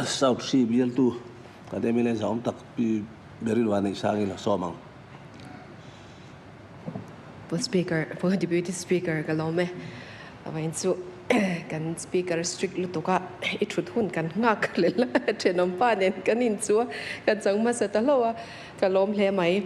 South Hri bialtu kan mla zahawm tak Pi Beryl Vanneihsangin a sawm ang. Pu Speaker, Pu Deputy Speaker ka lawm e. Vawiin chu kan Speaker strict lutuk a, i thut hun kan nghak lel a, thenawm pa nen kan in chu a, kan chang hmasa ta hlauh a, ka lawm hle mai.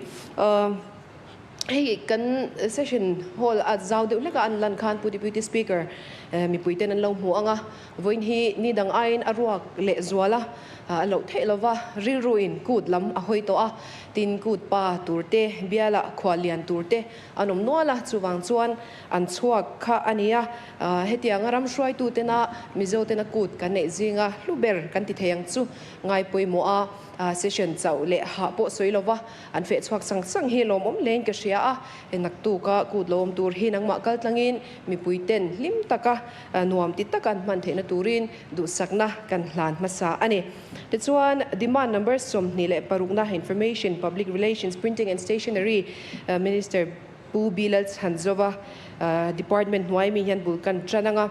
Hei kan session hall a zau deuh hlek a an lan khan Pu Deputy Speaker mipui ten an lo hmu ang a, vawiin hi ni dang aiin a ruak leh zual a, a loh theih lova rilru in kut lam a hawi tawh a, tin kut pa tur te biala khual lian tur te an awm nual a, chuvang chuan an chhuak kha a ni a, hetianga ram hruaitu tena Mizo tena kut kan neih zinga hlu ber kan ti thei ang chu ngai pawimawh a. Session chauh leh hah pawh sawi lova an feh chhuak sang sang hi lawmawm hlein ka hria a, naktuka kut lo awm tur hi nangmah kal tlangin mipui ten hlim taka nuam ti taka an hman theihna turin duhsakna kan hlan hmasa a ni. Tichuan, Demand Number 26na Information, Public Relations, Printing and Stationery Minister Pu Bilal Chhanzova Department hnuai mi hian bul kan tan anga,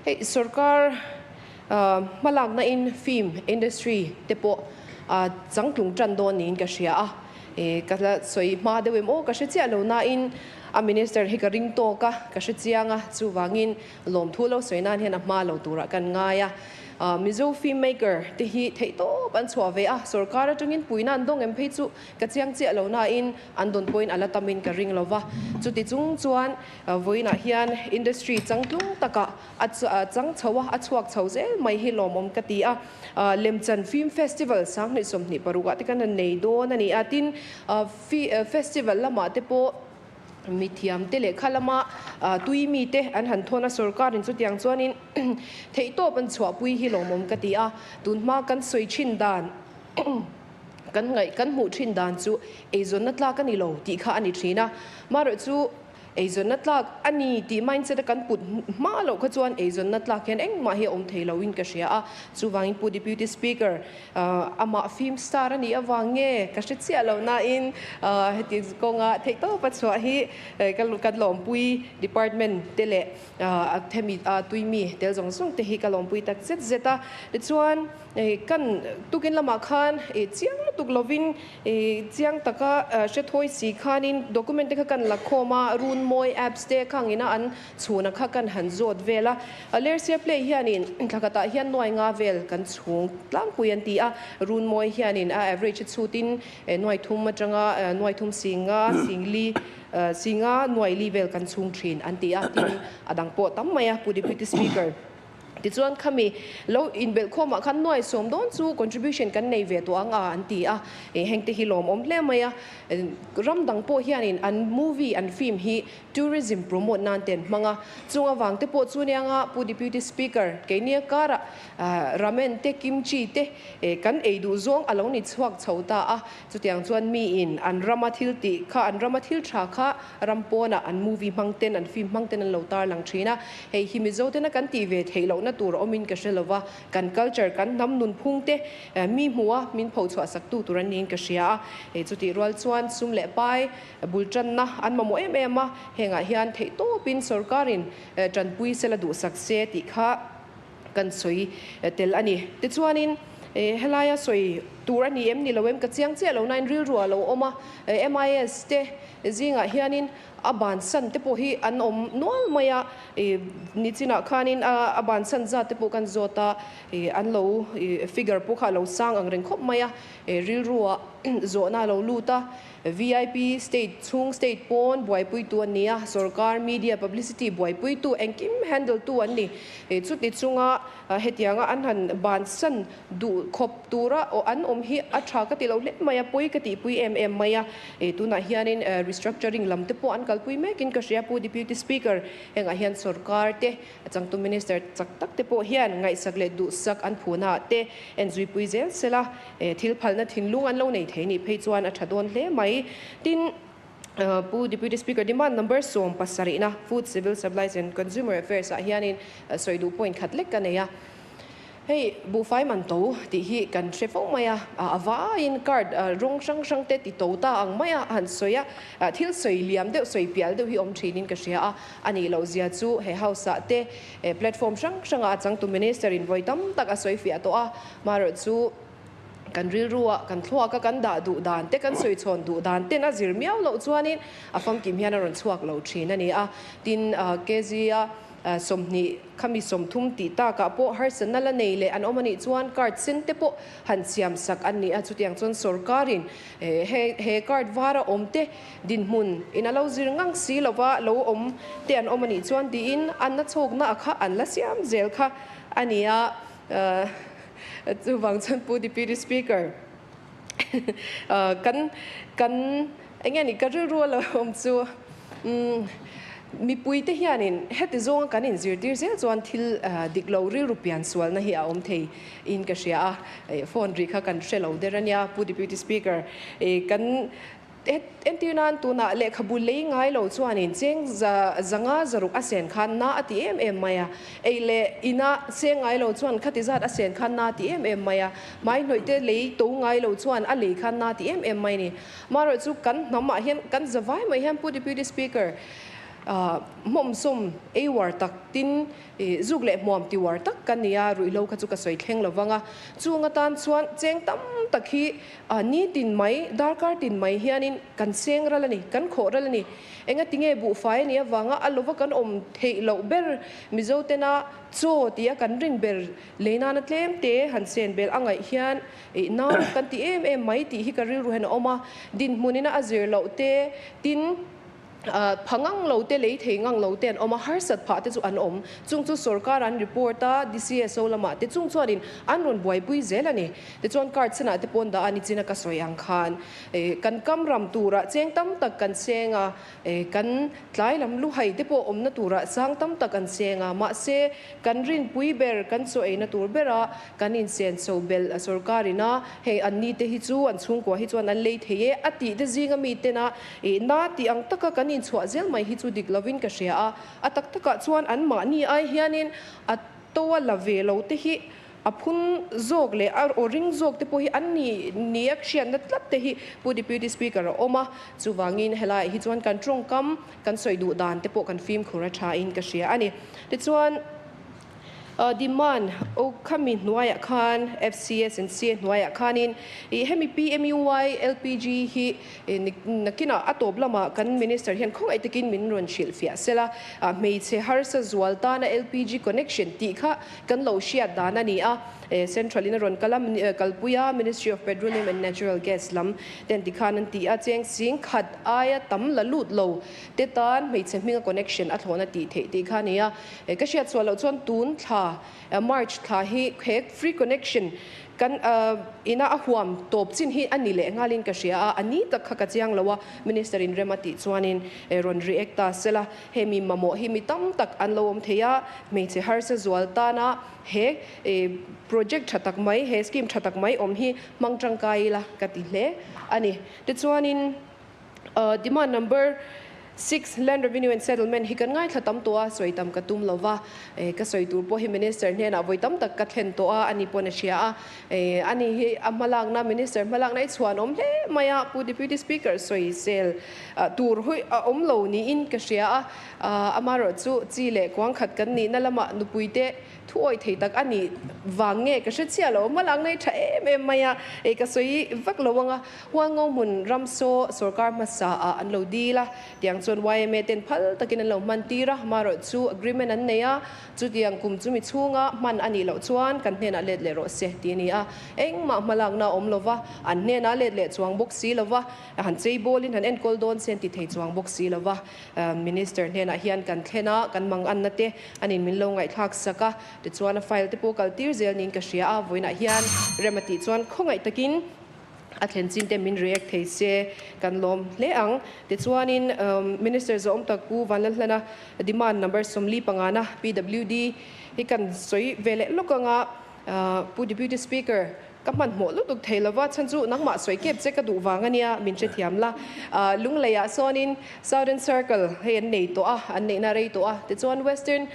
hei sorkar Hmalakna in film industry te pawh a changtlung tan dawn niin ka hria a, ka la sawi hma deuh em aw ka hre chiah lo nain a minister hi ka ring tawk a, ka hre chiang a, chuvangin lawmthu lo sawi nan hian a hma lo turah kan ngai a. Mizo film maker te hi theihtawp an chhuah ve a, sorkar atangin puina an dawng em phei chu ka chiang chiah lo nain an dawn pawhin a la tamin ka ring lo va, chuti chung chuan vawiinah hian industry changtlung takah A chang chho a, a chhuak chho zel mai hi lawmawm ka ti a. Lemchan Film Festival 2026 ah te khan an nei dawn a ni a, tin festival lamah te pawh mithiam te leh kha lama tui mi te an han thawn a, sorkarin chutiang chuanin theihtawp an chhuahpui hi lawmawm ka ti a. Tunhma kan sawi thin dan kan ngaih kan hmuh thin dan chu eizawnna tlak a ni lo tih kha a ni thin a, marawhchu Eizawnna tlak a ni tih mindset a kan put hma loh kha chuan eizawnna tlak hian engmah hi a awm thei loin ka hria a. Chuvangin Pu Deputy Speaker, amah film star a nih avang nge ka hre chiah lo nain heti kawnga theihtawp a chhuah hi ka lawmpui department te leh hemi tuimi tel zawng zawng te hi ka lawmpui tak zet zet a. Tichuan kan tukin lamah khan chiang lutuk lovin Chiang taka hre thawi si khanin document te kha kan la khawm a, Runmawi apps te khangina an chhuna kha kan han zawt vel a. Lersia Play hianin thla khatah hian nuai nga vel kan chhung tlangpui an ti a, Runmawi hianin a average a chhutin nuai thum atanga nuai thum singa singli singa nuai li vel kan chhung thin an ti a, tin a dang pawh tam mai a Pu Deputy Speaker. Tichuan khami lo inbelh khawmah khan nuai sawm dawn chu contribution kan nei ve tawh ang a an ti a, heng te hi lawmawm hle mai a. Ram dang pawh hianin an movie an film hi tourism promote nan te an hmang a, chung avang te pawh chu anianga Pu Deputy Speaker keini a karah ramen te kimchi te kan ei duh zawng a lo ni chhuak chho ta a, chutiang chuan miin an rama thil tih kha an rama thil tha kha Ram pawnah an movie hmang ten, an film hmang ten an lo tarlang thin a. Hei hi Mizo tena kan tih ve theih lohna tur a awmin ka hre lova, kan culture, kan hnam nunphung te mi hmuh a, min phochhuah saktu tur an niin ka hria a. Hei chutih rual chuan sum leh pai bul tanna an mamawh em em a, hengah hian theihtawpin sorkarin tanpui sela duhsak se tih kha kan sawi tel a ni. Tichuanin helaia sawi tur a ni em ni lo em ka chiang chiah lo nain rilru a lo awm a, MIS te Zingah hianin a bansan te pawh hi an awm nual mai a, nichinah khanin a bansan zat te pawh kan zawt a, an lo figure pawh kha a lo sang ang reng khawp mai a, rilruah zawhna a lo lut a, vip state chhung state pawn buaipuitu an ni a, sorkar media publicity buaipuitu engkim handle tu an ni, chuti chunga hetianga an han bansan Duh khawp tura aw an awm hi a tha ka ti lo hle mai a, pawi ka tihpui em em mai a. Tunah hianin restructuring lam te pawh an kalpui mekin ka hria Pu Deputy Speaker, hengah hian sorkar te, changtu Minister chak tak te pawh hian ngaihsak leh duhsak an phuna ah te enzuipui zel sela, thil phalna thinlung an lo nei thei nih phei chuan a tha dawn hle mai. Tin, Pu Deputy Speaker, demand number 70na Food, Civil Supplies and Consumer Affairs ah hianin sawi duh point khat lek ka nei a. Hei buhfai man to tih hi kan hre fo mai a, a vaiin card rawng hrang hrang te ti to ta ang mai a han sawi a, thil sawi liam deuh sawi pial deuh hi awm thinin ka hria a, a nih loh zia chu he house ah te platform hrang hrangah a changtu minister in vawi tam tak a sawi fiah tawh a, marawh chu kan rilru ah kan thluak a kan dah duh dan te kan sawi chhawn duh dan ten a zir miau loh chuanin a famkim hian a rawn chhuak lo thin a ni a, tin KZ a 20 khami 30 tih takah pawh harsatna la nei leh an awm a nih chuan card sen te pawh han siam sak an ni a, chutiang chuan sorkarin he he card vara awm te dinhmun in a lo zir ngang si lova lo awm te an awm a nih chuan tiin an na chhawkna a kha an la siam zel kha a ni a, chuvang chuan Pu Deputy Speaker kan kan eng nge ni ka rilru a lo awm chu umm mipui te hianin heti zawnga kan inzirtir zel chuan thil dik lo rilru pian sualna hi a awm thei in ka hria a, phone ri kha kan hre lo der ania Pu Deputy Speaker kan Entir nan tunah lehkhabu lei ngai lo chuanin cheng zanga zaruk a sen khan na a ti em em mai a, ei leh ina seng ngai lo chuan khati zat a sen khan na a ti em em mai a, hmai hnawih te lei to ngai lo chuan a lei khan na a ti em em mai a ni. Amaherawhchu chu kan hnamah hian kan zavai mai hian Pu Deputy Speaker hmawmsawm ei uar tak tin Zuk leh hmuam ti uar tak ka nia, ruihhlo kha chu ka sawi thleng lo vang a. Chung atan chuan cheng tam tak hi nitin mai, darkar tin mai hianin kan seng ral a ni, kan khawh ral a ni. Engati nge buhfai a nih avanga a lova kan awm theih loh ber Mizo tena chaw tia kan rin ber lei nana tlem te han sen bel a ngaih hian nau kan ti em em mai tih hi ka rilru hian a awm a. Dinhmunina a zir loh te tin. Pha ngang lo te, lei thei ngang lo te an awm a, harsat phah te chu an awm. Chung chu sorkar an report a, DCSO lamah te chung chuanin an rawn buaipui zel a ni. Tichuan card senah te pawn dah a ni chin a ka sawi ang khan kan kam ram turah cheng tam tak kan seng a, kan tlai lam luhai te pawh awmna turah sang tam tak an seng a, mahse kan rinpui ber, kan chaw eina tur bera kan insen chho belh a sorkarin a, hei an ni te hi chu an chhungkua hi chuan an lei thei e a tih te zinga mi tena ih na tih ang taka kan inchhuah zel mai hi chu dik lovin ka hria a, a tak takah chuan an mahni ai hianin a to a la ve lo te hi a phun zawk leh a aw ring zawk te pawh hi an ni ni a hriatna tlat te hi Pu Deputy Speaker a awm a, chuvangin helaiah hi chuan kan tawngkam kan sawi duh dan te pawh kan fimkhur a tha in ka hria a ni. Tichuan. Demand o khami hnuaiah khan FCS and CA hnuaiah khanin ih hemi PMUY LPG hi nakinah a tawp lamah kan Minister hian khawngaih takin min rawn hrilh fiah sela hmeichhe harsa zual tana LPG connection tih kha kan lo hriat dan a ni a Central in a rawn kal a kalpui a Ministry of Petroleum and Natural Gas lam ten tikhan an ti a cheng sing khat aia tam la lut lo te tan hmeichhe hminga connection a thlawhna tih theih tih kha a ni a. Ka hriat chhuah loh chuan tun thla March thla hi he free connection kan ina a huam tawp chin hi a ni leh nghalin ka hria a, a ni tak kha ka chiang lo a, Minister in rem a tih chuanin rawn react ta sela, he mi mamawh hi mi tam tak an lo awm thei a, hmeichhe harsa zual tana he project tha tak mai, he scheme tha tak mai awm hi hmang tangkai ila ka ti hle a ni. Tichuanin. Demand number 6 Land Revenue and Settlement hi kan ngaithla tam tawh a, sawi tam ka tum lova, ka sawi tur pawh hi Minister hnenah vawi tam tak ka thlen tawh a, ani pawn a hria a, ani hi a hmalakna Minister hmalakna i chhuan awm hle mai a, Pu Deputy Speaker sawi sel tur hui a awm lo niin ka hria a, amaherawh chu chi leh kuang khat kan nihna lamah nupui te Thu awih thei tak a nih vang nge ka hre chiah lo, hmalak nei tha em em mai a, ei ka sawi vak lo ang a, Hualngo hmun ramsaw sorkar hmasa ah an lo dil a, tiang chuan yma ten phal takin an lo hman tir a, marawh chu agreement an nei a, chutiang kum chumi chhunga hman a nih loh chuan kan hnenah let leh rawh se tih a ni a, engmah hmalakna a awm lo va, an hnenah let leh chuang bawk si lo va, han chei bawlin han enkawl dawn se an ti thei chuang bawk si lo va. Minister hnenah hian kan thlen a, kan manganna te anin min lo ngaihthlak sak a, tichuan a file te pawh kal tir zel niin ka hria a, vawiinah hian rem a tih chuan khawngaih takin a thlen chin te min react thei se kan lawm hle ang. Tichuanin Minister zawhawm tak Pu Vanlalhlana demand number 45 na PWD hi kan sawi ve leh lawk ang a, Pu Deputy Speaker. Ka hmanhmawh lutuk thei lova, chhan chu nangmah sawi kep che ka duh vang a nia, min hrethiam la. Lungleiah sawnin Southern Circle hei an nei tawh a, an neihna rei tawh a, tichuan Western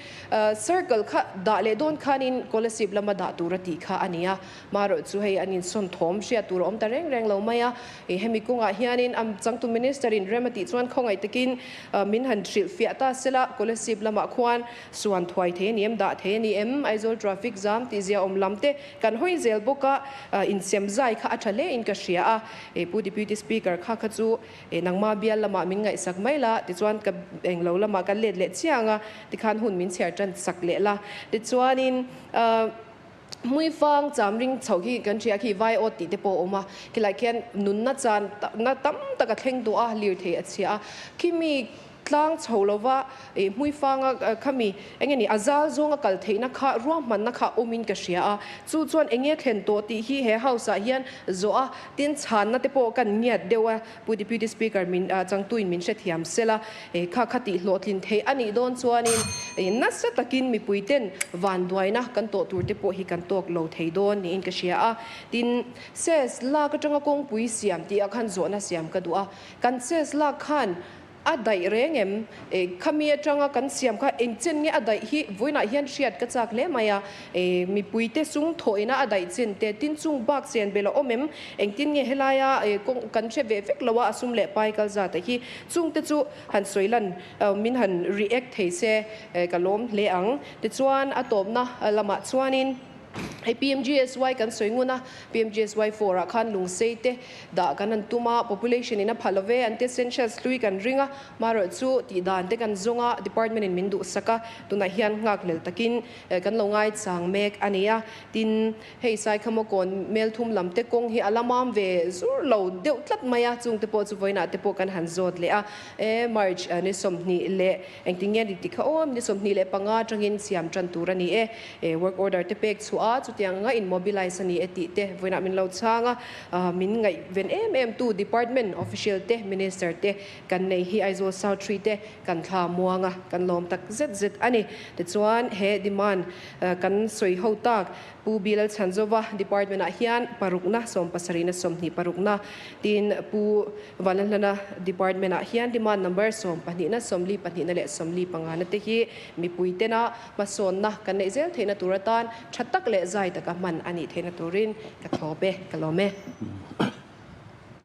Circle kha dah leh dawn khanin Kolasib lama dah tur a tih kha a ni a. Marawh chu hei an insawn thawm hriat tur a awm ta reng reng lo mai a. Hemi kawngah hianin a changtu Minister in rem a tih chuan khawngaih takin min han hrilhfiah ta sela, Kolasib lamah khuan suan thuai thei a ni em, dah thei a ni em, Aizawl traffic jam tihzia awm lam te Kan hawi zel bawk a, insiam zai kha a tha hle in ka hria a, Pu Deputy Speaker kha kha chu nangma bial lamah min ngaihsak mai la, tichuan ka englo lamah kan let leh chiang a, tikhan hun min chhiar tan sak leh la. Tichuanin Hmuifang chamring chho hi kan hria khi vai awt tih te pawh a awm a, khilai khian nunna chan na tam tak a thleng duh a, lirthei a chhia a, khimi Tlang chho lova ih hmuifanga khami eng nge ni a zal zawnga kal theihna kha ruahmanna kha awmin ka hria a, chu chuan eng nge thlen tawh tih hi he house ah hian zawh a, tin chhanna te pawh kan ngiat deuh a, Pu Deputy Speaker min changtuin min hrethiam sela kha kha tih hlawhtlin theih a nih dawn chuanin nasa takin mipui ten vanduaina kan tawh tur te pawh hi kan tawk lo thei dawn niin ka hria a, tin ses lak atanga kawngpui siam tih ah khan zawhna siam ka duh a, kan ses lak khan A daih reng em? E, khami atanga kan siam kha eng chen nge a daih hi vawiinah hian hriat ka chak hle mai a. E, mipuite sung thawhina a daih chen te tin chung bak chen bel a awm em? Engtin nge helaia e, kawng kan hre ve vek lo a, a sum leh pai kal zat a hi. Chungte chu han sawi lan, min han react thei se ka lawm hle ang. Tichuan a tawpna lamah chuanin. Hei PMGSY kan sawi ngun a, PMGSY 4 ah khan lungsei te dah kan han tum a, population in a pha lo ve, an te essentials hlui kan ring a, marawh chu tih dan te kan zawng a, department in min duhsak a, tunah hian nghak lel takin kan lo ngaichang mek a ni a, tin hei Saikhamakawn Melthum lam te kawng hi a la mam ve zur lo deuh tlat mai a, chung te pawh chu vawiinah te pawh kan han zawt leh a, e March ni 20 leh Engtin nge ni tikha awm ni 25 atangin siam tan tur a ni e. E work order te pek chhuah a, chutiang anga in mobilize a ni e tih te vawiinah min lo chhang a. Min ngaihven em em tu department official te, minister te kan nei hi Aizawl South Tree te kan thla muang a, kan lawm tak zet zet a ni. Tichuan he demand kan sawi ho tak Pu Bilal Chhanzova department ah hian parukna, sawmpasarihna 20 parukna tin Pu Vanlalhlana department ah hian demand number sawmpahnihna, 42na leh 45na te hi mipui tena hmasawnna kan neih zel theihna tur atan tha tak leh zai taka hman a nih theihna turin ka thlawp e, ka lawm e.